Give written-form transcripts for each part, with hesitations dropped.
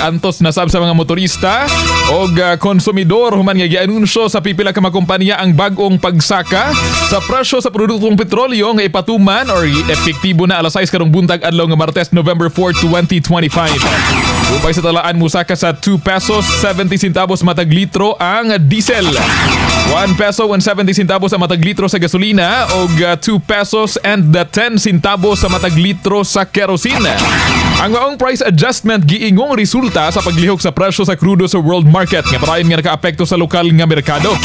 Pag-antos na sab sa mga motorista og konsumidor human nga gianunsyo sa pipila ka mga kompanya ang bag-ong pagsaka sa presyo sa produktong petrolyo nga ipatuman or epektibo na alas 6 karong buntag, adlaw nga Martes, November 4, 2025. Upay sa talaan, musaka sa 2 pesos 70 centavos matag litro ang diesel, 1 peso and 70 centavos ang matag litro sa gasolina og 2 pesos and 10 centavos sa matag litro sa kerosene. Ang maong price adjustment giingong resulta sa paglihok sa presyo sa krudo sa world market nga padayon nga nakaapekto sa lokal nga merkado.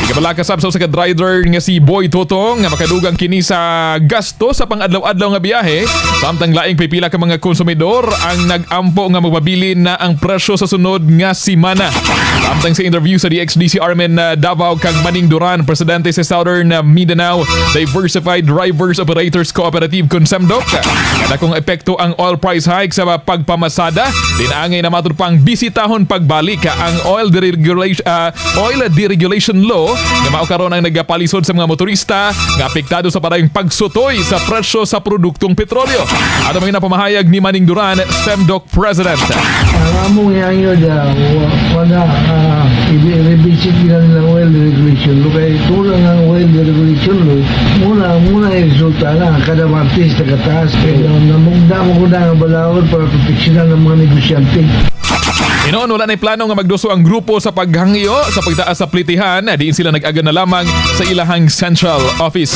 Ikabalaka sab sa usa ka driver nga si Boy Totong nga makadugang kini sa gasto sa pang-adlaw-adlaw nga biyahe, samtang laing pipila ka mga konsumidor ang nag-ampo nga magpabilin na ang presyo sa sunod nga simana. Samtang sa interview sa DXDC, Armin Davao kag Maning Duran, presidente sa Southern Mindanao Diversified Drivers Operators Cooperative Consemdoc, nga dakong epekto ang oil price hike sa pagpamasada, dinaangay na matud pang bisitahon pagbalik ang oil deregulation law nga mao karon ang nagapalisod sa mga motorista nga apektado sa padayong pagsutoy sa presyo sa produktong petrolyo. Ato mga napamahayag ni Maning Duran, SEMDOC President. Ang among ihangyo da, wala i-revisit nila nilang oil deregulation law kay tulang ang oil deregulation law muna muna yung resulta na kada Martes nakataas kay namugda mo ko na ang balaod para proteksyonan ng mga negosyante. Hinoon, wala na plano nga magduso ang grupo sa paghangyo sa pagtaas sa plitihan, diin sila nag-aga na lamang sa ilahang central office.